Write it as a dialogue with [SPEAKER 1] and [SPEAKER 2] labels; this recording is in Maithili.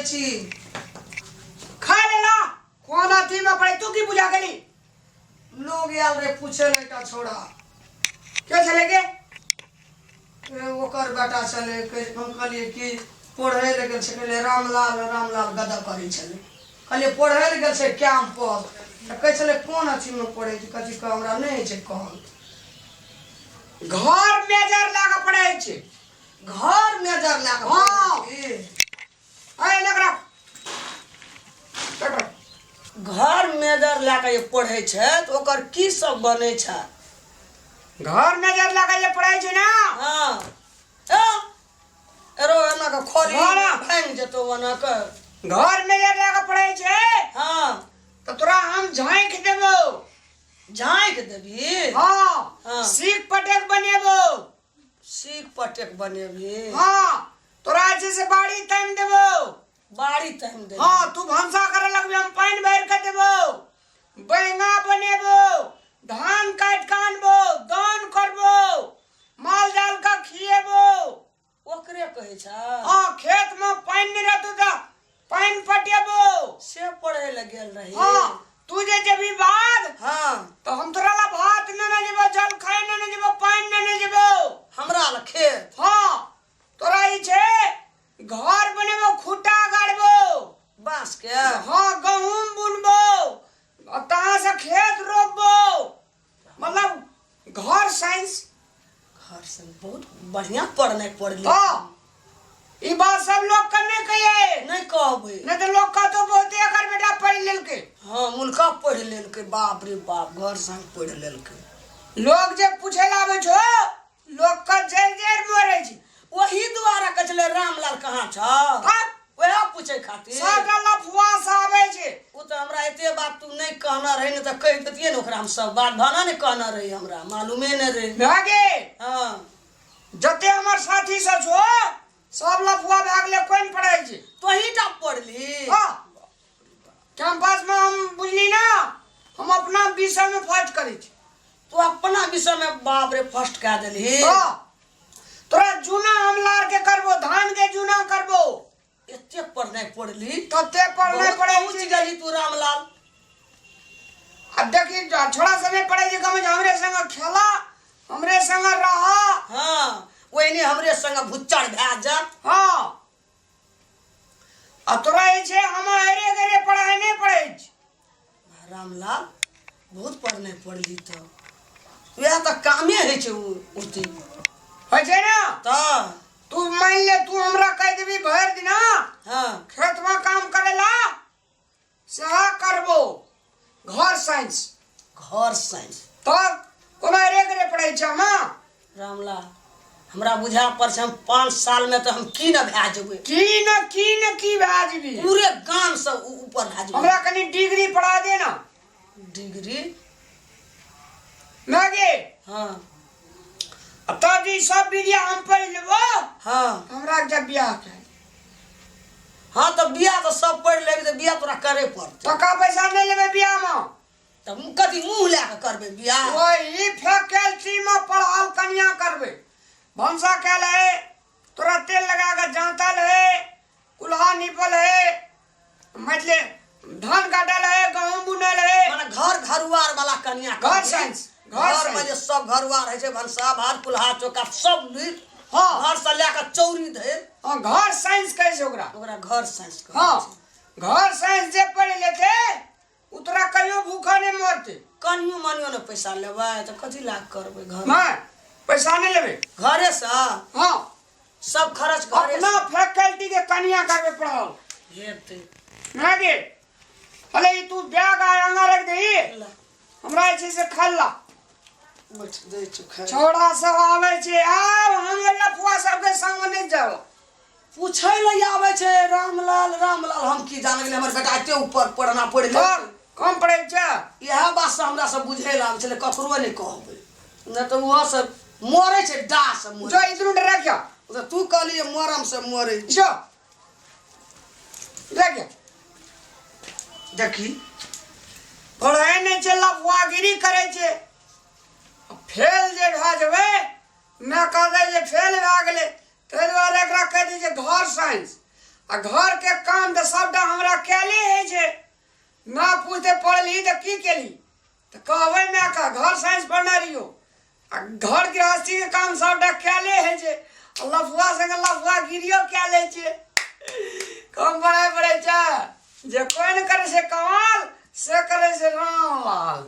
[SPEAKER 1] छी।
[SPEAKER 2] खा लेला कोन अथी में पड़े तू की बुझा गेली?
[SPEAKER 1] लोग आयल रहे पूछे ले एकटा छोड़ा।
[SPEAKER 2] के छले के?
[SPEAKER 1] ए, ओकर बेटा छलै। हम कहलियै कि पढ़ै लए गेल छै। कहलियै रामलाल, रामलाल गदा करै छलै। कहलियै पढ़ै लए गेल छै कैंपस। तऽ कहै छलै कोन अथीमे पढ़ै छै, कथी कह हमरा नहि होइ छै कहल।
[SPEAKER 2] घर मेजर लागे पड़ै छै।
[SPEAKER 1] घर मेजर लए कऽ?
[SPEAKER 2] हाँ।
[SPEAKER 1] पढ़ै छी।
[SPEAKER 2] अरे लग रहा
[SPEAKER 1] घर मेजर लए कऽ जे पढ़ै छै तऽ ओकर की सब बनै छै?
[SPEAKER 2] घर मेजर लगा जे पढ़ै छै ना।
[SPEAKER 1] हाँ, ए एरो एना कऽ खोली।
[SPEAKER 2] ना, ना।
[SPEAKER 1] भाङि जेतौ ओना कऽ।
[SPEAKER 2] घर मेजर लगा पढ़ै छै।
[SPEAKER 1] हाँ।
[SPEAKER 2] तऽ तोरा हम झाँकि देबो।
[SPEAKER 1] झाँकि देबही?
[SPEAKER 2] हाँ।
[SPEAKER 1] हाँ।
[SPEAKER 2] सीख पटेक बनेबो।
[SPEAKER 1] सीख पटेक बनेबही?
[SPEAKER 2] हाँ, तोरा जे छै से बाड़ी तामि देबो।
[SPEAKER 1] बाड़ी तामि देबही?
[SPEAKER 2] हाँ, तू भनसा करे लगबी, हम पानि भरि के देबो, बैंगा बनेबो, धान काटि के आनबो, दान करबो, माल जाल के खिएबो।
[SPEAKER 1] ओकरे कहै छै?
[SPEAKER 2] हाँ, खेत में पानि नहि रहतौ तऽ पानि पटेबो।
[SPEAKER 1] से पढ़ै लए गेल रही?
[SPEAKER 2] हाँ, तू जे जेबी बाद,
[SPEAKER 1] हाँ,
[SPEAKER 2] तऽ हम तोरा ला भात नेने जेबो, जल खाय नेने जेबो, पानि नेने जेबो।
[SPEAKER 1] हमरा लए खेत?
[SPEAKER 2] हाँ, तोरा ई छै घर बनेबो, खुट्टा गाड़बो।
[SPEAKER 1] बाँस के?
[SPEAKER 2] हाँ, गहूम बुनबो, आ तहाँ से खेत रोपबो, मतलब घर साइंस।
[SPEAKER 1] घर से बहुत बढ़िया पढ़नाइ पढ़ली।
[SPEAKER 2] हाँ, ई बात सब लोग के नहीं कहिए।
[SPEAKER 1] नहि कहबै।
[SPEAKER 2] नहीं तो लोग कहतो बहुते एकर बेटा पढ़ लेलकै।
[SPEAKER 1] हाँ, मुल्का पढ़ि लेलकै, बाप रे बाप, घर संग पढ़ि लेलकै।
[SPEAKER 2] लोग जे पूछे ला आबै छो, लोग के जड़ जड़ मरे छै।
[SPEAKER 1] ओही दुआरे कहै छलै रामलाल कहाँ छ।
[SPEAKER 2] हाँ।
[SPEAKER 1] वएह पूछे खातिर
[SPEAKER 2] सबटा लफुआ से आबै छै।
[SPEAKER 1] ओ तऽ हमरा एते बात तू नहि कहना रही ने तऽ कहि देतियै ने ओकरा हम सब बात। भाना नहि कहना रही, हमरा मालूमे नहि रहे।
[SPEAKER 2] भए गेल।
[SPEAKER 1] हाँ।
[SPEAKER 2] जते हमर साथी सब छो, सब लफुआ भए गेलै, कोइ नहि पढ़ै छै।
[SPEAKER 1] तोही टा पढ़ली?
[SPEAKER 2] हाँ, कैंपस में हम बुझली ना, हम अपना विषय में फर्स्ट करै छी।
[SPEAKER 1] तू अपना विषय में बाप रे फर्स्ट कए देलही?
[SPEAKER 2] हाँ, तोरा जूना हम लार के करबो, धान के जूना करबो।
[SPEAKER 1] एते पढ़नाइ पढ़ली?
[SPEAKER 2] तते पढ़नाइ
[SPEAKER 1] बहुत
[SPEAKER 2] पढ़ै
[SPEAKER 1] पहुँच
[SPEAKER 2] छी।
[SPEAKER 1] गेली तू रामलाल।
[SPEAKER 2] आ देखी, छोड़ा सब नहि पढ़ै छै गाँव, हमरे संग खेला, हमरे संग रह।
[SPEAKER 1] हाँ, ओहिने हमरे संग भुच्चड़ भए जा।
[SPEAKER 2] हाँ, आ तोरा जे छै हम अरे गरे पढ़ाइ नहि पढ़ै छी।
[SPEAKER 1] रामलाल बहुत पढ़नाइ पढ़ली तऽ वएह तऽ कामे होइ छै ओते।
[SPEAKER 2] होइ छै ने?
[SPEAKER 1] तऽ
[SPEAKER 2] तू मान ले, तू हमरा कहि देबी भरि दिना,
[SPEAKER 1] हाँ,
[SPEAKER 2] खेतमे काम करेला, सएह करबो, घर साइंस।
[SPEAKER 1] घर साइंस।
[SPEAKER 2] तब कोनो अरे गरे पढ़ै छै हम?
[SPEAKER 1] रामलाल, हमरा बुझा पड़ छै हम 5 साल में तऽ हम की न भए जेबै।
[SPEAKER 2] की न की न की भए जेबी?
[SPEAKER 1] पूरे गाम से ऊपर भए जेबै।
[SPEAKER 2] हमरा कनि डिग्री पढ़ा दे ना।
[SPEAKER 1] डिग्री?
[SPEAKER 2] भए गेल।
[SPEAKER 1] हाँ।
[SPEAKER 2] आ तब जे ई सब विद्या हम पढ़ि लेबो,
[SPEAKER 1] हाँ,
[SPEAKER 2] हमरा जब बियाह के
[SPEAKER 1] हाँ, तऽ बियाह तऽ सब पढ़ि लेबी तऽ बियाह तोरा करे पड़तै।
[SPEAKER 2] टका पैसा नहि लेबै बियाह मे।
[SPEAKER 1] तऽ कथी मुँह लए कऽ करबै बियाह?
[SPEAKER 2] वही फैकल्टी में पढ़ल कनिया करबै। भनसा कयल है, तोरा तेल लगा के जाँतल है, कुल्हा नीपल है, मतलब धान काटल है, गहूम बुनल है।
[SPEAKER 1] माने घर घरुआर वाला कनिया
[SPEAKER 2] घर
[SPEAKER 1] करबै।
[SPEAKER 2] साइंस, घर
[SPEAKER 1] घर में
[SPEAKER 2] साइंस।
[SPEAKER 1] जे सब घरुआर होइ छै, भनसा भात कुल्हा चौका सब लुरि,
[SPEAKER 2] हाँ,
[SPEAKER 1] घर से लए कऽ चौरी धरि।
[SPEAKER 2] हाँ, घर साइंस कहै छै ओकरा।
[SPEAKER 1] ओकरा घर साइंस कहै
[SPEAKER 2] हाँ
[SPEAKER 1] छै।
[SPEAKER 2] घर साइंस जे पढ़ि लेतै ओ तोरा कहियो भूखा नहि मरतै।
[SPEAKER 1] कनियो मनियो ने पैसा लेबै तऽ कथी लाग करबै घर?
[SPEAKER 2] नहि, पैसा नहि लेबै।
[SPEAKER 1] घरे से?
[SPEAKER 2] हाँ।
[SPEAKER 1] सब खर्च घरे
[SPEAKER 2] अपना फैकल्टी के कनिया करबै पढ़ल।
[SPEAKER 1] हेतै।
[SPEAKER 2] नहि गे, अरे ई तू बैग आ आगाँ रख दही।
[SPEAKER 1] ला।
[SPEAKER 2] हमरा जे छै से खल्ला
[SPEAKER 1] बैठ दै छौ खाय।
[SPEAKER 2] छौड़ा सब आबै छै, आब हम ओहि लफुआ सबके संग नहि जाब।
[SPEAKER 1] पूछै लए आबै छै रामलाल, रामलाल। हम की जानै गेलै हमर बेटा एते ऊपर पढ़ना पढ़ि
[SPEAKER 2] तब
[SPEAKER 1] लेलकै।
[SPEAKER 2] कम पढ़ै छै?
[SPEAKER 1] इएह बात से हमरा सब बुझै लए आबै छलै। ककरो नहि कहबै, नहि तऽ ओहो सब मरै छै, डाह से मरै।
[SPEAKER 2] जो, ई दुनू रखिया।
[SPEAKER 1] तऽ तू कहली जे मरम से मरै छै।
[SPEAKER 2] जो, रखिया।
[SPEAKER 1] देखी।
[SPEAKER 2] पढ़ै नहि छै, लफुआगिरी करै छै। फेल जे भए जेबै, माय कहतै जे फेल भए गेलै। ताहि दुआरे एकरा कहि दै छै घर साइंस। आ घरके काम तऽ सभटा हमरा कयले होइ छै। माय पुछतै पढ़ली तऽ की केली, तऽ कहबै मायके घर साइंस पढ़ने रहियो आ घर गृहस्थीके काम सभटा कयले होइ छै आ लफुआ संगे लफुआ गिरियो कए लै छियै। कम पढ़ाइ पढ़ै छै जे कोइ नहि करै छै कमाल, से करै छै रामलाल।